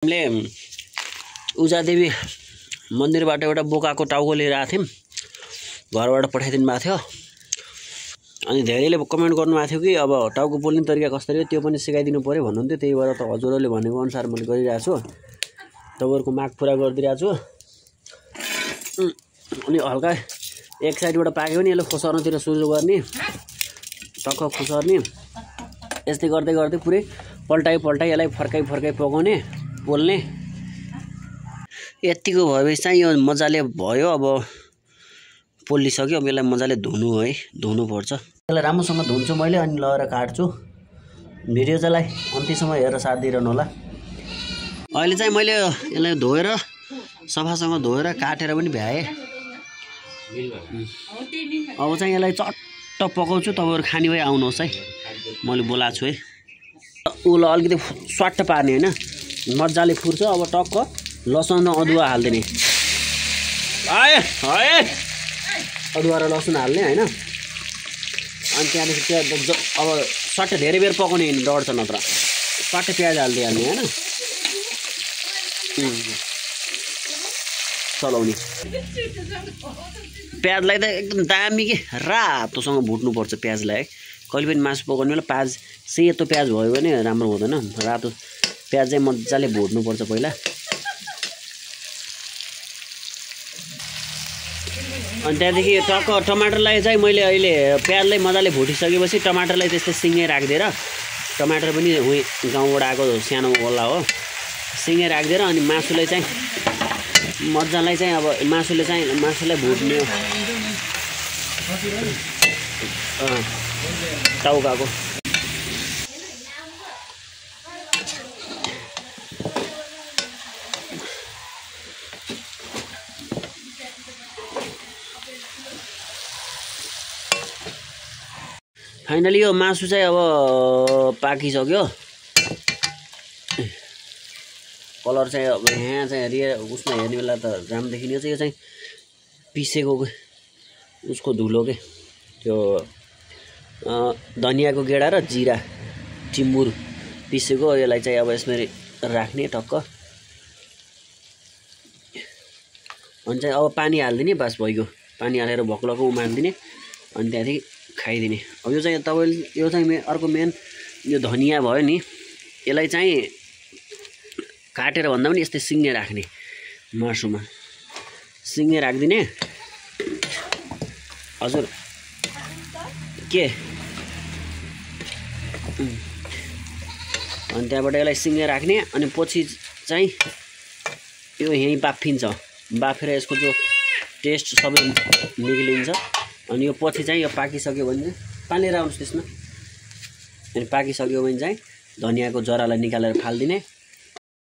हामीले उजादेवी मन्दिरबाट एउटा बोकाको टाउको लिएर आएको थियौँ, घरबाट पठाइदिनु भएको थियो। अनि धेरैले कमेन्ट गर्नुभएको थियो कि अब टाउको पोल्ने तरिका कसरी हो त्यो पनि सिकाइदिनु पर्यो भन्नुहुन्थ्यो। त्यही भएर त हजुरहरूले भनेको अनुसार मैले गरिरहेको छु, तपाईँहरूको माग पुरा गरिदिरहेको छु। अनि हल्का एक साइडबाट पाक्यो भने यसले खुसर्नतिर सुरु गर्ने, टक्क खुसर्ने, यस्तै गर्दै गर्दै पुरै पल्टाइ यसलाई फर्काइ पकाउने, पोल्ने। यतिको भएपछि चाहिँ यो मजाले भयो। अब पोलिसक्यो, अब यसलाई मजाले धुनु है, धुनुपर्छ। यसलाई राम्रोसँग धुन्छु मैले, अनि लगाएर काट्छु। भिडियो चाहिँ अन्त्यसम्म हेरेर साथ दिइरहनु होला। अहिले चाहिँ मैले यसलाई धोएर सफासँग धोएर काटेर पनि भ्याएँ। अब चाहिँ यसलाई चट्ट पकाउँछु। तपाईँहरू खाने भए आउनुहोस् है, मैले बोलाएको छु है। उसलाई अलिकति स्वाट्ट पार्ने होइन, मजाले फुर्छ। अब टक्क लसुन र अदुवा हालिदिने, अदुवा र लसुन हाल्ने होइन। अनि त्यहाँदेखि त्यो अब स्वाट्ट धेरै बेर पकाउने डर छ, नत्र स्वाट्ट प्याज हालिदिइहाल्ने होइन, चलाउने। प्याजलाई त एकदम दामी के रातोसँग भुट्नुपर्छ प्याजलाई है। कहिले पनि मासु पकाउने बेला प्याज सेतो प्याज भयो भने राम्रो हुँदैन, रातो प्याज चाहिँ मजाले भुट्नुपर्छ पहिला। अनि त्यहाँदेखि टक्क टमाटरलाई चाहिँ मैले अहिले प्याजलाई मजाले भुटिसकेपछि टमाटरलाई त्यस्तै सिँगै राखिदिएर, टमाटर पनि गाउँबाट आएको सानो वाला हो, सिँगै राखिदिएर अनि मासुलाई चाहिँ मजालाई चाहिँ अब मासुलाई भुट्ने टाउकाको। फाइनली यो मासु चाहिँ अब पाकिसक्यो। कलर चाहिँ अब यहाँ चाहिँ उसमा हेर्ने बेला त राम्रो देखिने चाहिँ यो चाहिँ पिसेको उसको धुलो के, त्यो धनियाँको गेडा र जिरा टिम्बुर पिसेको। यसलाई चाहिँ अब यसमा राख्ने टक्क। अनि चाहिँ अब पानी हालिदिने, बास भइगयो। पानी हालेर भक्लको उमालिदिने, अनि त्यहाँदेखि खाइदिने। अब यो चाहिँ तपाईँले यो चाहिँ अर्को मेन यो धनियाँ भयो नि, यसलाई चाहिँ काटेर भन्दा पनि यस्तै सिँगै राख्ने, मासुमा सिँगै राखिदिने। हजुर के अनि त्यहाँबाट यसलाई सिँगै राख्ने। अनि पछि चाहिँ यो यहीँ बाफिन्छ, बाफेर यसको जो टेस्ट सबै निक्लिन्छ। अनि यो पछि चाहिँ यो पाकिसक्यो भने चाहिँ पालेर आउनुहोस् त्यसमा। अनि पाकिसक्यो भने चाहिँ धनियाँको जरालाई निकालेर फालिदिने।